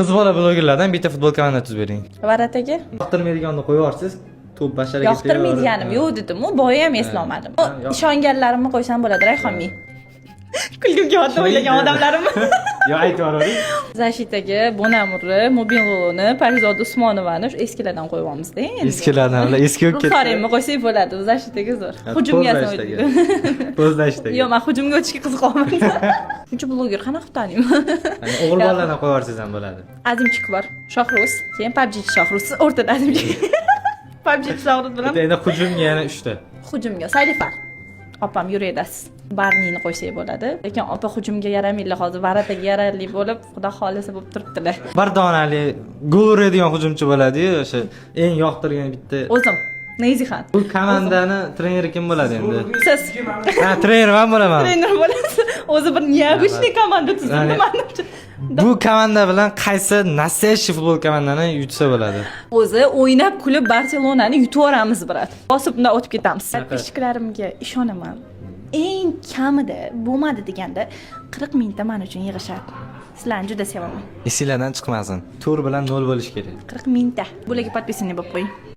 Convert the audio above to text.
Qiz bola blogerlardan bitta futbol komanda tuzib bering. Ворота ga? Yoqtirmaydiganni qo'yib yuborsangiz, to'p basharaga. Yoqtirmaydiganim yo'q dedim-u, boya ham eslolmadim. Ha, yo'q. Ishonganlarimni qo'ysam bo'ladi, Rayhonmi. Kulgim kelyapti o'ylagan odamlarimni. Yo, aytib yuboravering. Защита ga Bonamurni, Mobiloni, Parizoda Usmonovani shu eskilardan qo'yyapmiz-da endi. Eskilardan, ular eski bo'lib ketdi. Ruxsoringni qo'ysak bo'ladi, защита ga zo'r. Hujumga. Защита ga. Po'z защита ga. Yo'q, man hujumga o'tishga qiziqyapman. Shuncha bloger qanaqa qilib taniyman? Ya'ni o'g'il bolalardan qo'yib yuborsangiz ham bo'ladi. Azimchik bor, Shohruz, keyin PUBG Shohruz, o'rtada Azimchik. PUBG Shohruz bilan. Bitta endi hujumga yana uchta. Hujumga Salifar. Opam yurakdasiz. Barnini qo'ysak bo'ladi. Lekin opa hujumga yaramaydilar hozir, ворота ga yararli bo'lib, xudo xohlasa bo'lib turibdilar. Bir donali gol uradigan hujumchi bo'ladi-yu, o'sha eng yoqtirgan bitta. O'zim Neyzixan. Bu komandani treneri kim bo'ladi endi? Siz. Ha, trener man bo'laman. Trener bo'lasiz. O'zi bir необычный komanda tuzildi manimcha. Bu komanda bilan qaysi настоящий futbol komandani yutsa bo'ladi? O'zi o'ynab kulib Barselonani yutib yuboramiz, брат. Bosib bundan o'tib ketamiz. Подписчик larimga ishonaman. Eng kamida bo'lmadi deganda 40 mingta man uchun yig'ishadi. Sizlarni juda sevaman. Esinglardan chiqmasin. 4 bilan 0 bo'lishi kerak. 40 mingta. Bularga подписанный bo'lib qo'ying.